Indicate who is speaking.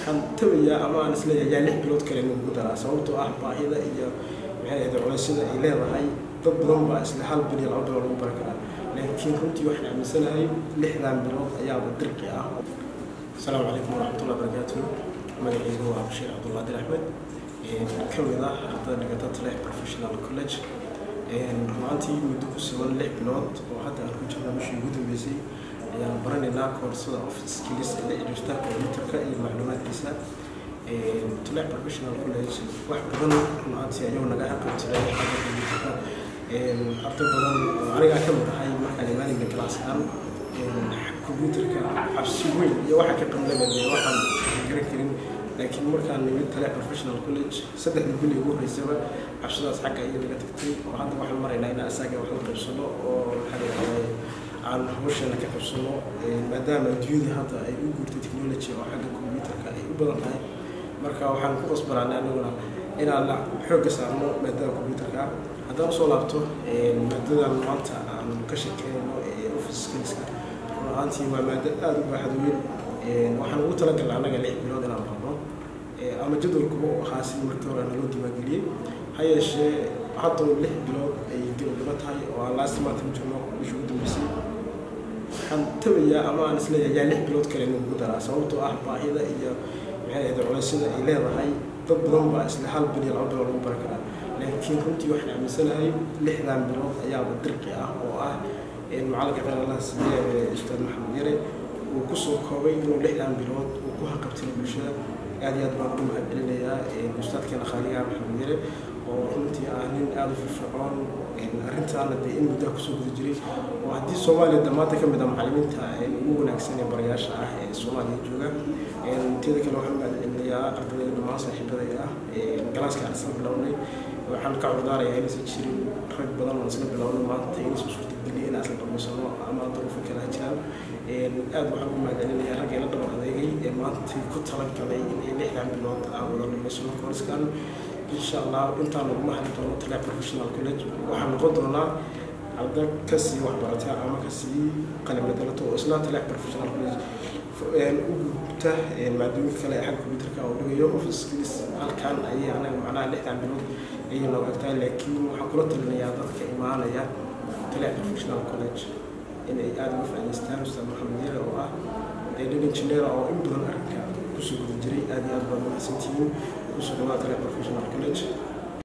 Speaker 1: Waxaan tabayaa ama aan isleeyahay yaa 6 bilood kale nagu daraa, sababtoo ah baahida iyo, maxay ahayd, culeysyada ay leedahay. Dad badan baa isla hal bil iyo 2 bilood lagu baran karaa, laakiin runtii waxaan aaminsanahay 6dan bilood ayaaba dirqi ah. Asalaamu calaykum waraxmatullahi wabarakaatu. Magacaygu waa Bashiir Cabdulqaadir Axmed, ka mid ah ardada dhigata Taleex Professional College. Runaantii muddo ku sugan 6 bilood oo hadda aan ku jirna, bishii ugu dambeysay, ayaan baranaynaa koorsada office skills ee la xiriirta computerka iyo macluumaadkiisa. Taleex Professional College wax badan runaantii ayuu naga xaqabtiray xagga computerka. Arday badan oo anigaa ka mid ahay, markaan imaanayna classkan, computerka cabsi weyn iyo waxa ka qabnaba dee waxaan garan karin, laakiin markaan nimid Taleex Professional College, 3dii bil ugu horreysaba cabsidaas xagga ayay naga tagtay, oo hadda waxaan maraynaa inaan asaga wax la qaybsano oo, maxaa la yidhahdaa, aan hawsheena ka qabsano, maadaama adduunyadii hadda ay u guurtay technology oo xagga computerka ay u badan tahay. Marka waxaan ku qasbanaanay anaguna inaan la xoogga saarno maadada computerka. Haddaan usoo laabto maadadan maanta aan ka sheekeynayno ee office skillska, run ahaantii waa maado aada u baaxad weyn. Waxaan ugu talagalnay annaga 6 bilood inaan barno, ama jadwalkuba uu ahaa sidii markii hore naloo diiwaangeliyey. Ha yeeshee, hadda 6 bilood ay gabagaba tahay oo aan last month ku jirno, bishii ugu dambeysay, waxaan tabayaa ama aan isleeyahay yaa 6 bilood kale nagu daraa, sababtoo ah baahida iyo, maxay ahayd, culeysyada ay leedahay. Dad badan baa isla hal bil iyo 2 bilood lagu baran karaa, laakiin runtii waxaan aaminsanahay 6dan bilood ayaaba dirqi ah, oo ah macalinka khayr Allah siiye Ustaad Maxamed Yare uu kusoo koobay inuu 6dan bilood uu ku haqabtiro bulshada. Aad iyo aad baan ugu mahad celinayaa ustaadkeena khaaliga Maxamed Yare, oo runtii ah nin aada u firfircoon, arrintaana dee in muddaa kusoo guda jiray, oo haddii Soomaaliya damaanta ka mid ah macallimiinta ugu wanaagsan ee barayaasha ah ee Soomaaliya jooga. Teeda kale, waxaan mahad celinayaa ardayda dhammaan saaxiibaday ah classka aan isla bilownay. Waxaan ka cudurdaarayaa inaysan jirin rag badan oo isla bilownay maanta inaysan suurtagelin inaan isla dhamaysano ama duruufo kale ha jiraan. Aad waxaan ugu mahad celinayaa ragga ila dhabar adeegay ee maanta ku talagalay in ay 6dan bilood aan wada dhamaysano koorskan. Insha Allah, intaan naguma hali doono Taleex Professional College. Waxaan noqon doonaa arday kasii waxbarata ama kasii qalin bedelato oo isla Taleex Professional College u gudubta maadooyinka kale ee xagga computerka oo dhigayo office skills. Halkan ayay anaga macnaha 6dan bilood ayay nooga egtahay, laakiin waxaan kula talinayaa dadka imaanaya Taleex Professional College inay aada uga faa'iidaystaan Ustaad Maxamed Yare, oo ah nin engineer oo in badan arrinka kusoo guda jiray. Aad iyo aad baad mahadsantihiin. Kusoo dhawaada Taleex Professional College.